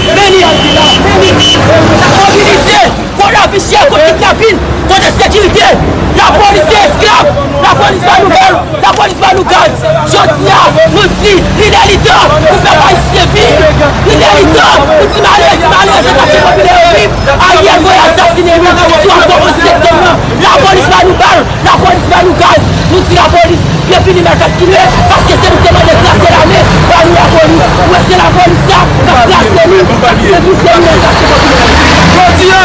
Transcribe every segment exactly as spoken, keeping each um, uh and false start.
Vini, vini. N ap mobilize kont lavi chè, kont kidnapin, kont ensekirite. Lapolis se esklav. Lapolis ba nou bal. Lapolis ba nou gaz. Jodi a, nou di, li lè li tan pou pèp ayisyen viv. Li lè li tan pou ti malere, ti malere, se katye popilè yo viv. Ariel voye asasinen nou sou ankò an septanm nan. Lapolis ba nou bal. Lapolis ba nou gaz. Nou di lapolis, yo fini mal kalkile, paske se nou ki te mande krase lame, ba nou lapolis. Ou wè se lapolis sa k ap krase nou, epi se nou nan katye popilè. Jodi a,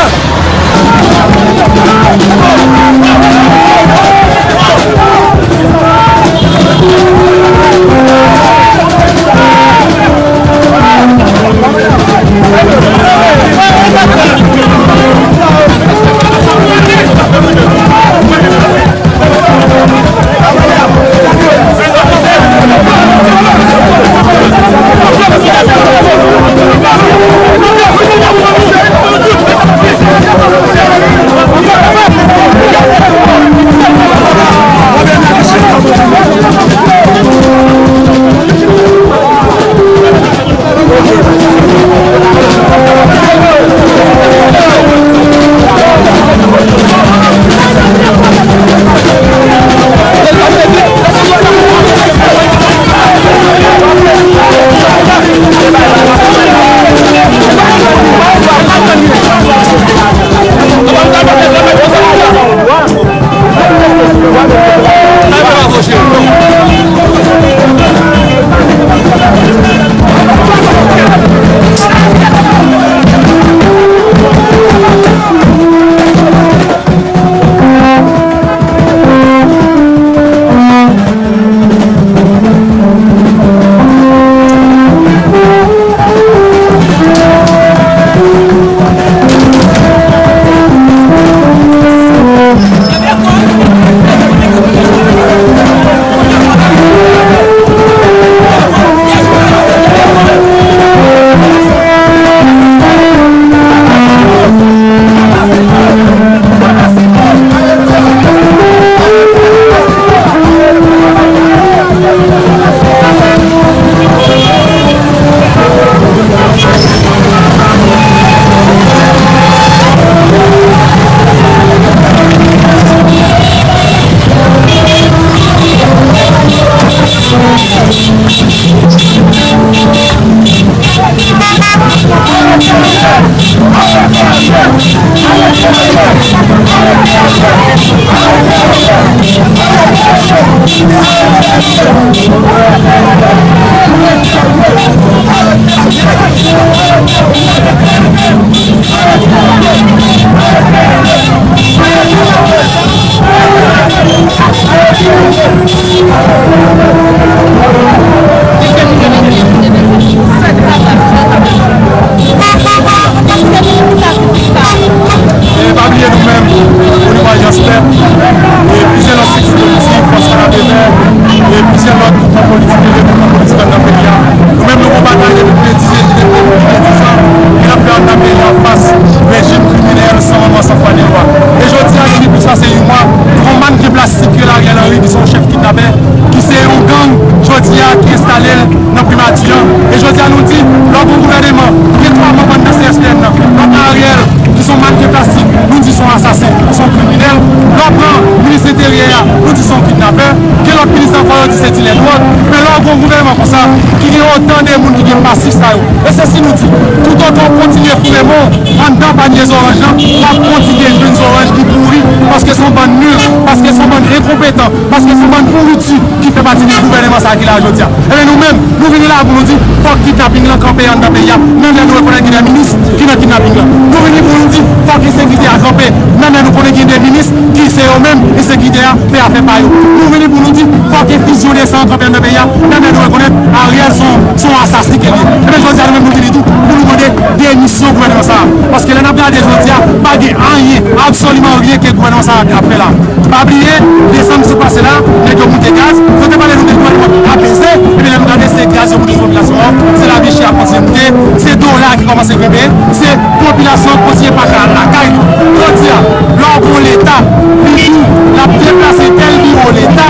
E pa bliye nou menm, o nivo alyans pèp, e plizyè lòt estrikti politik, fòs Kanapevè, e plizyè lòt gwoup politik, e gwoup politik anndan peyi a. Nou menm, nou gon batay depi plis de diz, depi plis de diz an, ke n ap fè anndan peyi a fas rejim kriminèl, san lanmò, san fwa ni lwa. E jodi a, depi plis pase yon mwa, nou gon mannequin plastik ki rele Ariel Henry, ki se yon chèf kidnapè, ki se yon gang, jodi a, ki enstale l nan primati an. E jodi a, nou di, lè w gon gouvèneman, ki gen twa manm anndan C S P N nan, lòt Ariel, ki se yon mannequin plastik, nou di se yon asasen, se yon kriminèl. Lè w pran minis Enteryè a, nou di se yon kidnapè. Gen lòt minis ankò, yo di se dilè dwòg. Men lè w gen yon gouvènman konsa, ki gen otan de moun ki gen pasif sa yo, e se si nou di, toutotan w kontinye foure men w anndan panye zoranj lan, w ap kontinye jwenn zoranj ki pouri, paske se yon bann nil, paske se yon bann enkonpetan, paske se yon bann pouriti ki fè pati de gouvènman sa a ki la jodi a. Ebyen, nou menm, nou vini la pou nou di, fòk kidnaping lan kanpe anndan peyi a, menm lè nou rekonèt gen de minis ki nan kidnaping lan. Nou vini pou nou di, fòk ensekirite a kanpe, menm lè nou konnen gen de minis ki se yo menm ensekirite a fè afè pa yo. Nou vini pou nou di, fòk enfizyon de san an kanpe anndan peyi a, menm lè nou rekonèt Ariel se yon, se yon asasen ke l ye. Ebyen, jodi a, nou menm nou vini tou pou nou mande demisyon gouvènman sa a. Paske lè n ap gade jodi a, pa gen anyen, absoliman anyen ke gouvènman sa a ap fè la. Pa bliye, desanm ki sot pase la, nèg yo moute gaz, yo te pale nou de gouvènman apeze, epi lè nou gade se gaz yo moute sou popilasyon an, se lavi chè a kontinye moute, se dola ki kòmanse grenpe, se popilasyon an kontinye pa ka al lakay li. Jodi a, lè w gon leta, li di l ap deplase tèl biwo leta,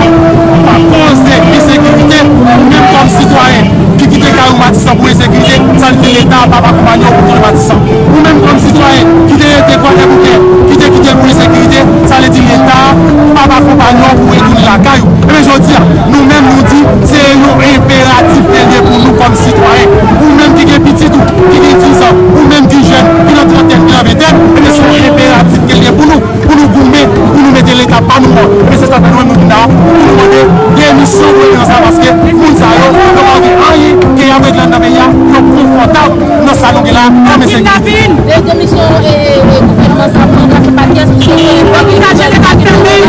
akoz de ensekirite, ou menm kòm sitwayen, ki kite kay ou Matisan pou ensekirite, sa vle di leta ap akonpanye w pou tounen Matisan. Ou menm kòm sitwayen ki te rete Gwadèboukè, ki te kite l pou ensekirite, sa vle di leta ap akonpanye w pou retounen lakay ou. Ebyen, jodi a, nou menm nou di, se yon enperatif ke l ye pou nou kòm sitwayen. Ou menm ki gen pitit ou, ki gen diz an, ou menm ki jèn, ki nan trantèn, ki nan ventèn, ebyen, se yon enperatif ke l ye pou nou. Pou nou goumen, pou nou mete leta pa nou an. Ebyen, se sa fè nou menm nou vin la, pou nou mande demisyon gouvènman sa a, paske moun sa yo, yo pa gen anyen ke y ap regle anndan peyi a, yo konfòtab nan sa nou gen la kòm ensekirite. E demisyon, e, e, e gouvènman sa a pou ranplase pa kiyès? Pou ki sa Djele pa fèmen?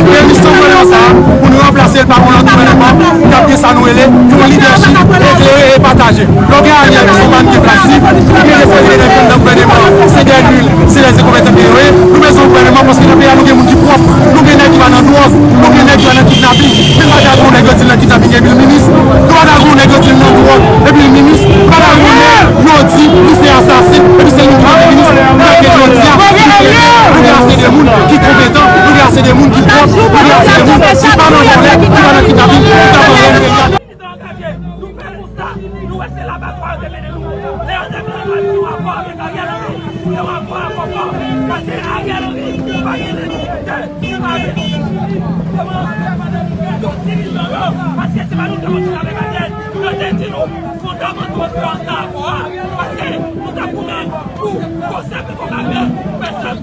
Demisyon gouvènman sa a, pou nou ranplase l pa yon lòt gouvènman, k ap gen sa nou rele yon lidèchip eklere e pataje. Lè w gen Ariel, se yon bann ki plastik, ou gen de seri de nèg ki anndan gouvènman an, se dè nil, se dè enkonpetan ke yo ye. Nou bezwen yon gouvènman paske nan peyi a nou gen moun ki pwòp, nou gen nèg ki pa nan dwòg, nou gen nèg ki pa nan kidnaping. Men pa ta gen yon nèg yo di l nan kidnaping epi l minis, nou pa ta gen yon nèg yo di l nan dwòg epi l minis, pa ta gen yon nèg yo di li se asasen epi se li ki premye minis. Paske jodi a, nou gen ase de moun ki konpetan, nou gen ase de moun ki pwòp, nou gen ase de moun ki pa nan vòlè, ki pa nan kidnaping, ki pa nan vòlè peyi a. Ki te angaje, nou fè konstat, nou wè se labatwa yo te mennen nou. Lè yo te mennen nou al sou akò avèk Ariel Henry, se yon akò a kòkò, paske Ariel Henry pa gen lejitimite, li pa gen lejitimite. Yo dirijan yo, paske se pa nou te kontinye avèk Ariel, yo te di nou fondamanto yo andan akò a, paske nou t ap goumen pou pwosè Petwokare,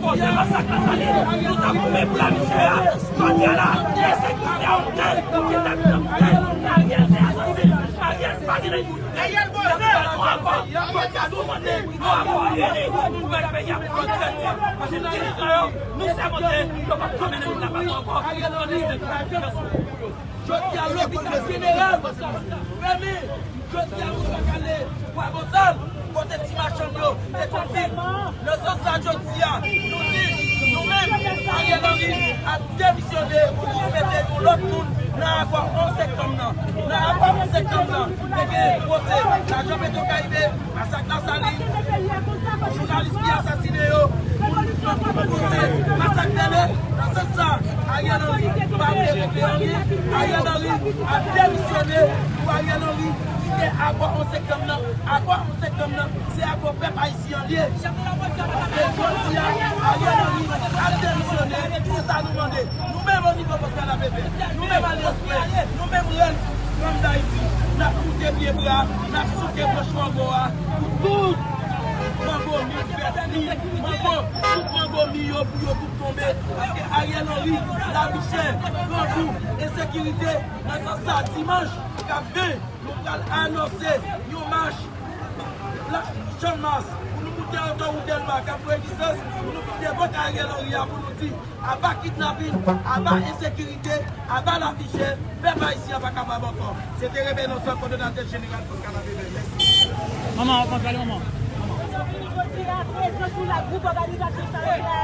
pwosè masak Lasalin, nou t ap goumen pou lavi chè a. Jodi a la, ensekirite a monte, kidnaping nan monte, Ariel se asasen, Ariel pa gen lejitimite. Ariel Boze! Jodi a nou ankò, jodi a nou mande, nou ankò ini pou mèt peyi a pou sòti Ayiti. Paske dirijan yo, nou sèmante, yo p ap janm mennen nou labatwa ankò, yo konnen se nou. Jodi a, lopital jeneral fèmen. Jodi a, nou pa ka ale Bwa Bozal, kote ti machann yo te konn viv. Nan sans sa, jodi a, nou di, nou menm, Ariel Henry ap demisyone pou mete yon lòt moun nan akò onz septanm nan. Nan akò onz septanm nan, te gen pwosè lajan Petwokaribe, masak Lasalin, jounalis ki asasinen yo, moun ki pran pwosè masak Bèlè. Nan sans sa, Ariel Henry pa vle regle anyen. Ariel Henry ap demisyone pou Ariel Henry kite akò onz septanm nan. Akò onz septanm nan, se akò pèp ayisyen an li ye. Paske jodi a, Ariel Henry ap demisyone, se sa nou mande. Nou menm o nivo Fòs Kanapevè, nou menm Alyans Frè, nou menm Rèn Fanm Dayiti, n ap moute pye bwa, n ap souke branch mango a pou tout mango mi vèt li, mango, tout mango mi yo pou yo tout tonbe. Paske Ariel Henry, lavi chè, grangou, ensekirite, nan sans sa, dimanch k ap ven, nou pral anonse yon mach la, Channmas, pou nou moute otòwout Dèlma k ap voye lisans, pou nou vin devant Ariel Henry a, pou nou di, aba kidnapin, aba ensekirite, aba lavi chè, pèp ayisyen an pa kapab ankò. Se te Rebè Nonsan, kòdonatè jeneral Fòs Kanapevè. Mèsi. Manman, w ap antre ale, manman. Jodi a, prezans nou la, gwoup òganizasyon sa yo la,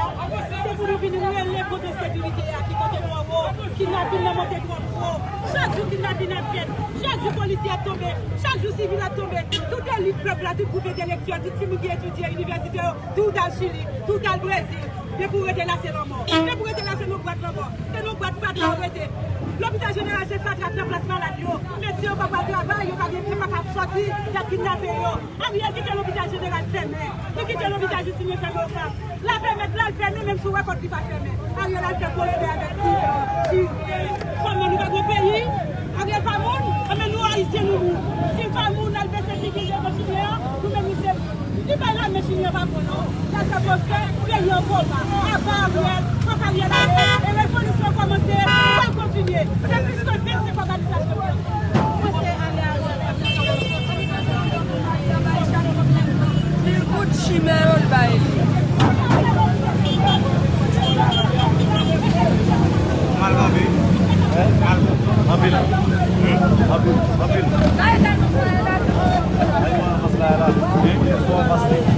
se pou nou vin rele kont ensekirite a ki monte twò wo, kidnapin nan monte twò wo. Chak jou kidnapin ap fèt, chak jou polisye ap tonbe, chak jou sivil ap tonbe. Tout elit pèp la, tout gwoup entelektyèl, tout timoun ki etidye inivèsite yo, tout al Chili, tout al Brezil. Depi w rete la, se lanmò. Depi w rete la, se nan bwat lanmò. Se nan bwat fatra w rete. Lopital jeneral se satrap nan plas malad yo. Medsen yo pa pral travay, yo pa gen, yo pa ka sòti, y ap kidnape yo. Ariel kite lopital jeneral fèmen. Li kite lopital Jistinyen fèmen Okap. Lapè mèt la, l fèmen, menm si w wè kòt li pa fèmen. Ariel al fè pwosè avèk ti, ti, kòman nou pa gon peyi? Ariel pa moun? Anben nou Ayisyen nou moun. Si l pa moun, al bese figi l devan Chilyen an, nou menm nou se moun. Li bay lame Chilyen pa bon non. L al fè pwosè, peyi an koma. Aba Ariel, fòk Ariel ale. E revolisyon kòmanse, fò l kontinye. Se plis ke vennsèt òganizasyon. Mwen se ale Ariel. Li gout chimè yo l bay li. Mal kanpe. Mal kanpe. Anpil. Anpil. Anpil. Ay, mwen anfas la, la. Mwen anfas li.